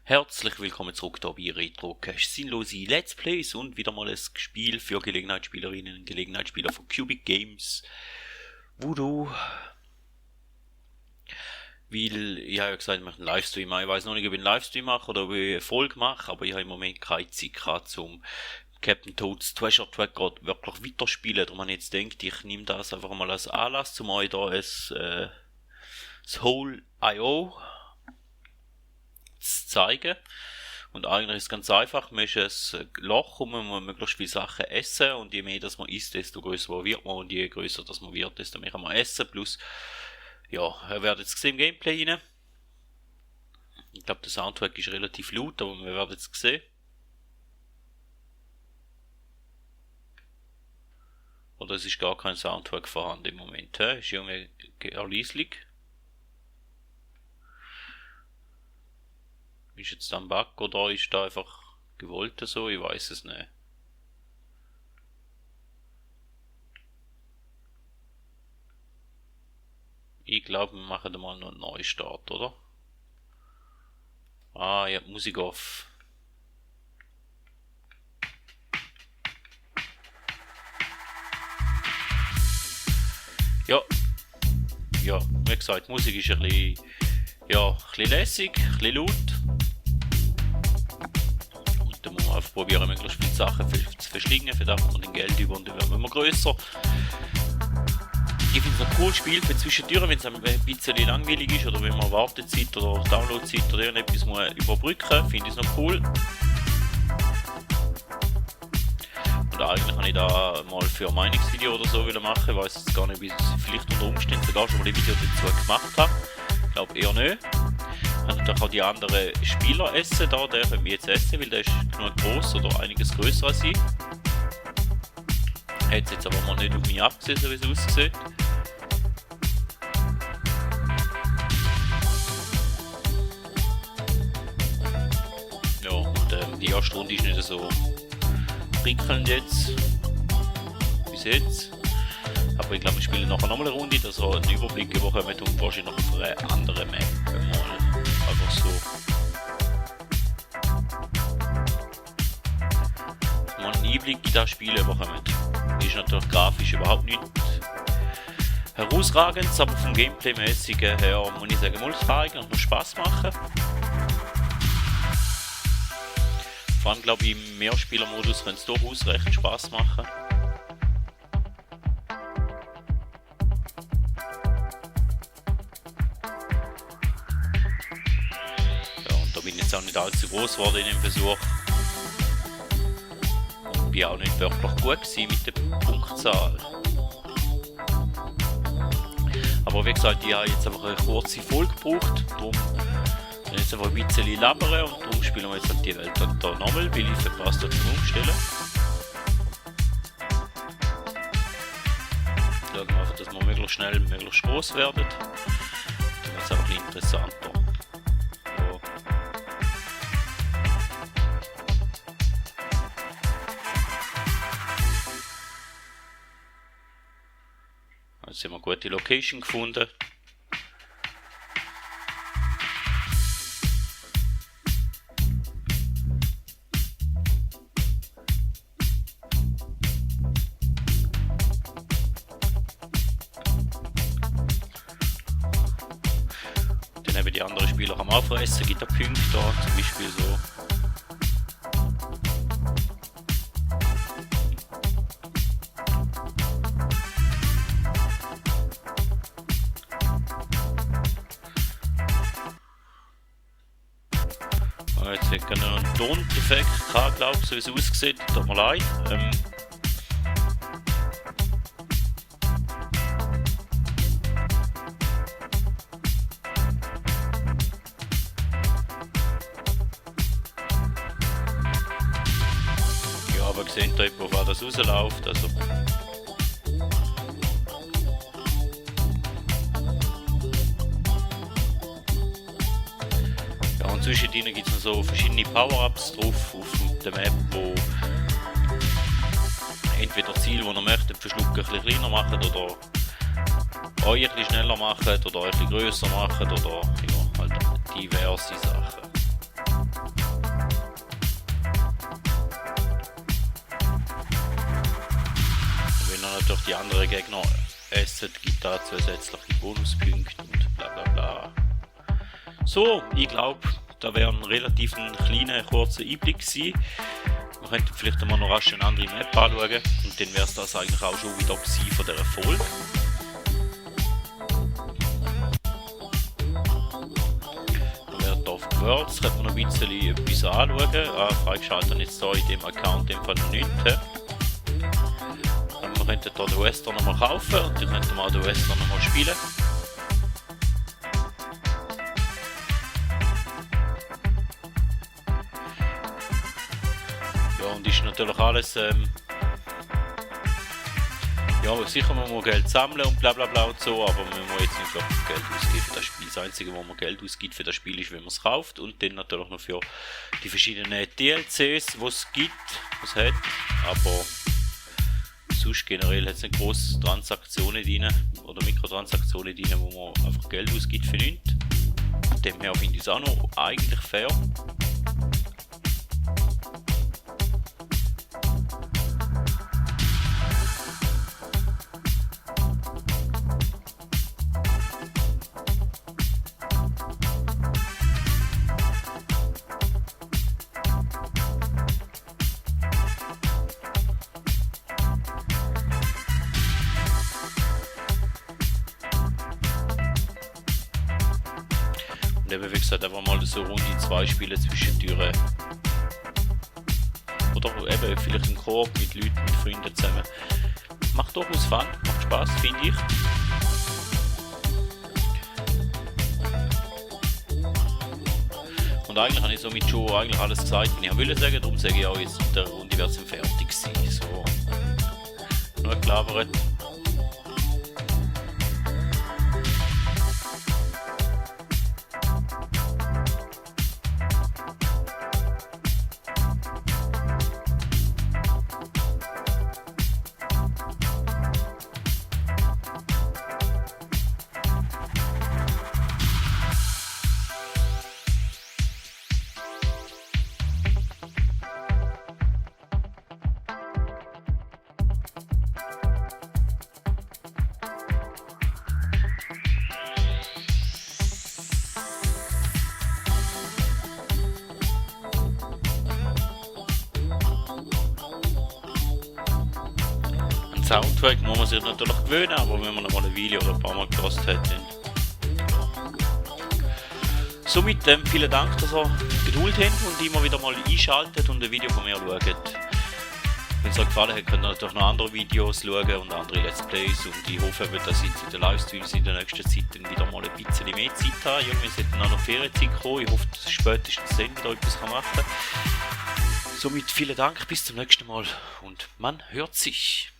Herzlich willkommen zurück hier bei Retrocast Sinnlose Let's Plays und wieder mal ein Spiel für Gelegenheitsspielerinnen und Gelegenheitsspieler von Cubic Games. Voodoo. Weil, ich habe ja gesagt, ich mache einen Livestream. Ich weiß noch nicht, ob ich einen Livestream mache oder ob ich eine Folge mache, aber ich habe im Moment keine Zeit gerade zum Captain Toad's Treasure Tracker wirklich weiterspielen. Darum habe ich jetzt gedacht, ich nehme das einfach mal als Anlass, um euch da das Hole.io zu zeigen. Und eigentlich ist es ganz einfach, man ist ein Loch und man muss möglichst viele Sachen essen und je mehr das man isst, desto größer wird man und je größer das man wird, desto mehr kann man essen. Plus, ja, ihr werdet jetzt sehen im Gameplay rein. Ich glaube, der Soundtrack ist relativ laut, aber wir werden es sehen. Oder es ist gar kein Soundtrack vorhanden im Moment, ist irgendwie erleislich. Ist jetzt da ein Bug oder ist da einfach gewollt so? Ich weiß es nicht. Ich glaube, wir machen da mal noch einen Neustart, oder? Ah, ja, Musik off. Ja. Ja, wie gesagt, Musik ist ein bisschen, ja, ein bisschen lässig, ein bisschen laut. Da muss man einfach probieren, möglichst viele Sachen zu verschlingen, für das man den Geld über und dann werden wir immer grösser. Ich finde es ein cooles Spiel für zwischendurch, wenn es ein bisschen langweilig ist oder wenn man Wartezeit oder Downloadzeit oder irgendetwas muss überbrücken, finde ich es noch cool. Und eigentlich kann ich da mal für ein Meinungsvideo oder so machen, ich weiß jetzt gar nicht, wie ich vielleicht unter Umständen sogar schon mal ein Video dazu gemacht habe. Ich glaube eher nicht. Da kann die anderen Spieler essen, der können wir jetzt essen, weil der ist genug groß oder einiges größer als ich. Hat jetzt aber mal nicht auf mich abgesehen, so wie es aussieht. Ja, und die erste Runde ist nicht so prickelnd jetzt, bis jetzt. Aber ich glaube, wir spielen nachher nochmal eine Runde, dass ihr einen Überblick bekommt und wahrscheinlich noch auf eine andere Map mal. Einfach so. Mal einen Einblick in das Spiel bekommen. Ist natürlich grafisch überhaupt nicht herausragend, aber vom Gameplay-mäßigen her muss ich sagen, es kann eigentlich noch Spaß machen. Vor allem glaube ich im Mehrspieler-Modus könnte es durchaus recht Spaß machen. Jetzt auch nicht allzu groß geworden in dem Versuch. Und bin auch nicht wirklich gut gewesen mit der Punktzahl. Aber wie gesagt, ich habe jetzt einfach eine kurze Folge gebraucht. Darum jetzt einfach ein bisschen labern und darum spielen wir jetzt halt die Welt da nochmal, weil ich verpasst habe zum Umstellen. Schauen wir einfach, dass wir möglichst schnell, möglichst groß werden. Dann wird es einfach interessanter. Jetzt haben wir eine gute Location gefunden. Dann haben die anderen Spieler am Aufreißen, gibt es Punkte da, zum Beispiel so. Jetzt hat er noch einen Ton-Effekt gehabt, glaube ich, so wie es aussieht. Tut mir leid. Ja, aber ihr seht da, wo das rausläuft. Also zwischendrin gibt es noch so verschiedene Power-Ups drauf auf der Map, wo entweder Ziele, die ihr möchtet, verschlucken, ein bisschen kleiner machen oder euch ein bisschen schneller machen oder euch ein bisschen grösser machen oder ja, halt diverse Sachen. natürlich die anderen Gegner essen, gibt da zusätzliche Bonuspunkte und bla bla bla. So, ich glaube, da wäre ein relativ kleiner, kurzer Einblick gewesen. Wir könnten vielleicht mal noch rasch eine andere Map anschauen und dann wäre es das eigentlich auch schon wieder gewesen von dieser Folge. Dann wäre hier auf die Worlds, könnte man noch ein bisschen etwas anschauen. Freigeschaltet jetzt hier in dem Account im Fall noch nicht. Wir könnten hier den Western nochmal kaufen und dann könnten wir auch den Western nochmal spielen. Ja, und ist natürlich alles, ja, sicher muss man Geld sammeln und bla bla bla und so, aber man muss jetzt nicht wirklich Geld ausgeben für das Spiel. Das Einzige, wo man Geld ausgibt für das Spiel ist, wenn man es kauft und dann natürlich noch für die verschiedenen DLCs, die es gibt, was hat, aber sonst generell hat es nicht grosse Transaktionen drin oder Mikrotransaktionen drin, wo man einfach Geld ausgibt für nichts. Von dem her finde ich es auch noch eigentlich fair. Und eben, wie gesagt, einfach mal so rund in 2 Spiele zwischendurch. Oder eben vielleicht im Koop mit Leuten, mit Freunden zusammen. Macht durchaus Fun, macht Spaß, finde ich. Und eigentlich habe ich somit schon eigentlich alles gesagt, was ich wollte sagen. Darum sage ich auch jetzt, in der Runde wird es fertig sein. So. Nur gelabert. Soundtrack muss man sich natürlich gewöhnen, aber wenn man noch mal eine Weile oder ein paar Mal gehört hat, dann... Somit vielen Dank, dass ihr Geduld habt und immer wieder mal einschaltet und ein Video von mir schaut. Wenn es euch gefallen hat, könnt ihr natürlich noch andere Videos schauen und andere Let's Plays und ich hoffe, dass ich in den Livestreams in der nächsten Zeit dann wieder mal ein bisschen mehr Zeit habe. Irgendwie sollte dann auch noch Ferienzeit kommen, ich hoffe, dass spätestens dann wieder etwas machen kann. Somit vielen Dank, bis zum nächsten Mal und man hört sich.